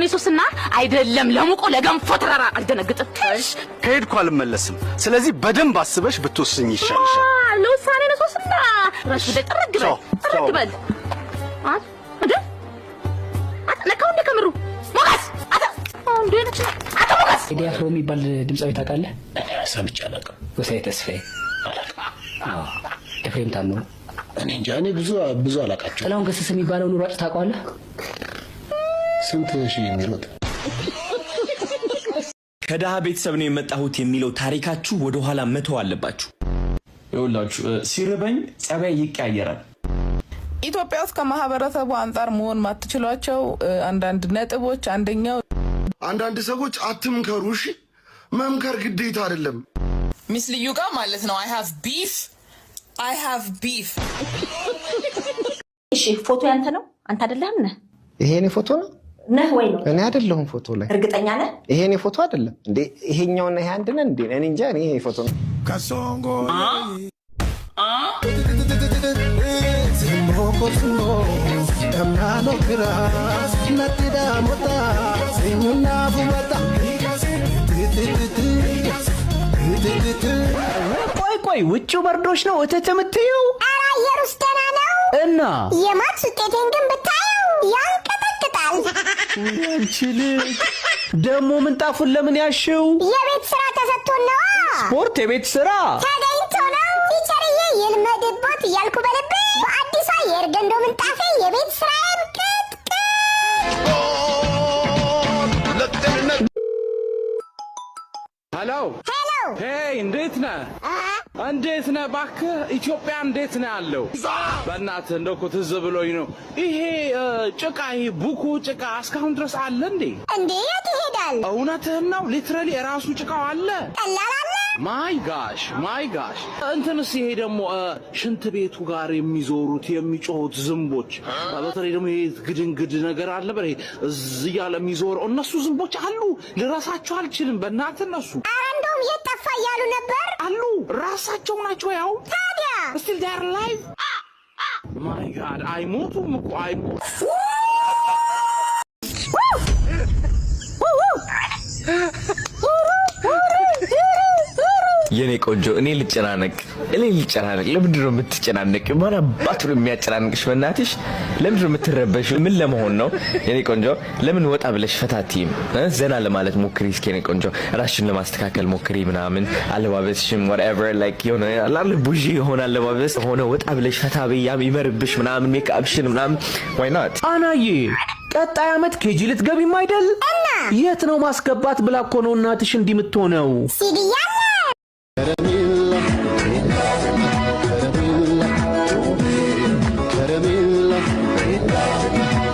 እኔ ሶስና አይደለም ለሙቆ ለገንፎ ተራራ አልደነግጥም። ከሄድኩ አልመለስም። ስለዚህ በደንብ አስበሽ ብትወስኝ ይሻልሻል። ለውሳኔ ነው ሶስና። ራሽ ብለህ ጥርግ በል ጥርግ በል። እንዴ ነካው እንደ ከምሩ ሞገስ አታ እንዴ ነች አታ ሞገስ። ቴዲ አፍሮ የሚባል ድምፃዊ ታውቃለህ? እኔ ሰምቼ አላውቅም። ጎሳዬ ተስፋዬ አላውቅም። አዎ፣ ኤፍሬም ታምሩ። እኔ እንጃ፣ እኔ ብዙ ብዙ አላውቃቸውም። ጥላሁን ገሰሰ የሚባለውን ሯጭ ታውቀዋለህ? ስንት ሺህ የሚሮጥ? ከድሃ ቤተሰብ ነው የመጣሁት የሚለው ታሪካችሁ ወደኋላ መተው አለባችሁ። ይኸውላችሁ ሲርበኝ ጸባይ ይቀያየራል። ኢትዮጵያ ውስጥ ከማህበረሰቡ አንጻር መሆን ማትችሏቸው አንዳንድ ነጥቦች፣ አንደኛው አንዳንድ ሰዎች አትምከሩ። እሺ፣ መምከር ግዴታ አይደለም። Miss ልዩ ጋር ማለት ነው። I have beef, I have beef። እሺ፣ ፎቶ ያንተ ነው? አንተ አይደለህም ነህ? ይሄ የኔ ፎቶ ነው። ነህ ወይ ነው? እኔ አይደለሁም ፎቶ ላይ። እርግጠኛ ነህ? ይሄ የኔ ፎቶ አይደለም እንዴ? ይሄኛውና ይሄ አንድ ነን እንዴ? እኔ እንጃ። እኔ ይሄ ፎቶ ነው። ቆይ ቆይ፣ ውጭው በርዶሽ ነው እትት የምትይው? ኧረ አየር ውስጥ ደህና ነው። እና የ maths ውጤቴን ግን ብታየው ያንቀጠቅጣል። አንቺ ልጅ ደግሞ ምንጣፉን ለምን ያሽው? የቤት ስራ ተሰጥቶን ነዋ። ስፖርት የቤት ስራ? ተገኝቶ ነው። Teacher ዬ ይልመድቦት እያልኩ በልቤ በአዲሷ የእርገንዶ ምንጣፌ የቤት ስራዬን ቅጥቅጥ። Hello. Hello. Hey፣ እንዴት ነህ? እንዴት ነህ? እባክህ ኢትዮጵያ እንዴት ነህ ያለው? በእናትህ እንደው እኮ ትዝ ብሎኝ ነው። ይሄ ጭቃ፣ ይሄ ቡኮ ጭቃ እስካሁን ድረስ አለ እንዴ? እንዴ፣ የት ይሄዳል? እውነትህን ነው? Literally የራሱ ጭቃው አለ? ቀላል አለ። My gosh, my gosh። እንትንስ ይሄ ደግሞ ሽንት ቤቱ ጋር የሚዞሩት የሚጮሁት ዝንቦች፣ በተለይ ደግሞ ይሄ ግድንግድ ነገር አለ በ እዚህ እያለ የሚዞረው፣ እነሱ ዝንቦች አሉ። ልረሳቸው አልችልም። በእናትህ እነሱ ኧረ እንደውም የት ጠፋ እያሉ ነበር። አሉ፣ ራሳቸው ናቸው ያው። ታዲያ። Still they're alive. My God፣ አይሞቱም እኮ አይሞቱም። የኔ ቆንጆ፣ እኔ ልጨናነቅ፣ እኔ ልጨናነቅ። ለምንድን ነው የምትጨናነቅ? ማን አባቱ ነው የሚያጨናንቅሽ? በእናትሽ ለምንድን ነው የምትረበሽ? ምን ለመሆን ነው የኔ ቆንጆ? ለምን ወጣ ብለሽ ፈታቲም ዘና ለማለት ሞክሪ እስኪ የኔ ቆንጆ። ራስሽን ለማስተካከል ሞክሪ ምናምን፣ አለባበስሽም whatever like የሆነ አላለ bougie የሆነ አለባበስ ሆነ ወጣ ብለሽ ፈታ በያም ይመርብሽ ምናምን፣ ሜካፕሽን ምናምን፣ why not? አናዬ፣ ቀጣይ ዓመት KG ልትገቢም አይደል? እና የት ነው ማስገባት ብላ እኮ ነው እናትሽ እንዲህ የምትሆነው። ሲዲያለ። ከረሜላ ከረሜላ ከረሜላ።